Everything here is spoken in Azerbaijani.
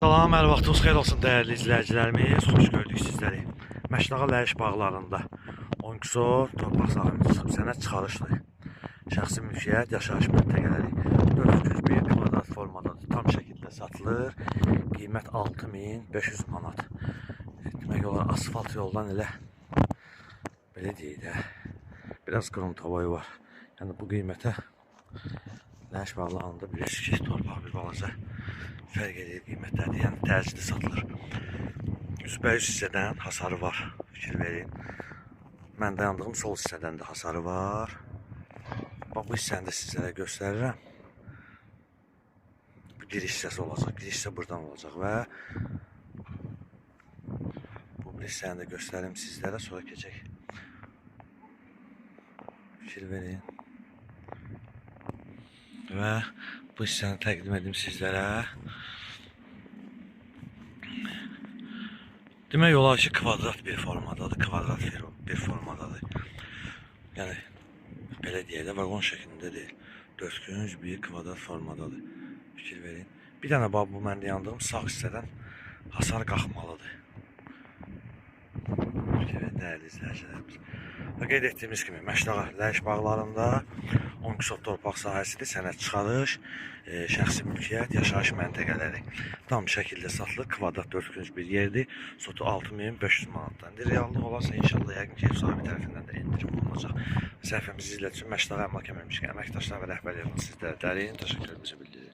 Salam, hər vaxtınız xeyir olsun dəyərli izləyicilərimiz. Xoş gördük sizləri. Məşdağa Ləyiş bağlarında 12 sot torpaq sahəmiz çıxıb sənəd çıxarışlı. Şəxsi mülkiyyət, yaşayış məntəqələri 401 kvadrat formadadır. Tam şəkildə satılır. Qiymət 6500 manat. Demək olar asfalt yoldan elə belə deyək də. Biraz qruntovoyu var. Yəni bu qiymətə Ləyiş bağlarında bilirsiniz ki, torpaq bir balaca fərq edir qiymətlərdə, yəni təcili satılır. Üzbəüz hissədən hasarı var, fikir verin. Mən dayandığım sol hissədən də hasarı var. Bax bu hissəni də sizlərə göstərirəm. Bu giriş hissəsi olacaq. Giriş hissə buradan olacaq və bu bir hissəni də göstərim sizlərə, sonra keçək. Fikir verin. Və bu hissəni təqdim edim sizlərə. Demək olar ki, kvadrat bir formadadır, kvadrat bir formadadır. Yəni belə deyək də, vaqon şəklində deyil. Dörtkünc bir kvadrat formadadır. Fikir verin. Bir dənə bax bu mən dayandığım sağ hissədən hasar qalxmalıdır. Fikir verin dəyərli izləyicilərimiz. Və qeyd etdiyimiz kimi Məşdağa Ləyiş bağlarında 12 sot torpaq sahəsidir, sənəd çıxarış, şəxsi mülkiyyət, yaşayış məntəqələri. Tam şəkildə satılır, kvadrat 4 bir yerdir. Sotu 6500 manatdan. Reallıq olarsa inşallah yəqin ki, ev sahibi tərəfindən də endirim olunacaq. Səhifəmizi izlədiyiniz üçün Məşdağa Əmlak əməkdaşlar və rəhbərliyi sizlərə dərin təşəkkürümüzü bildiririk.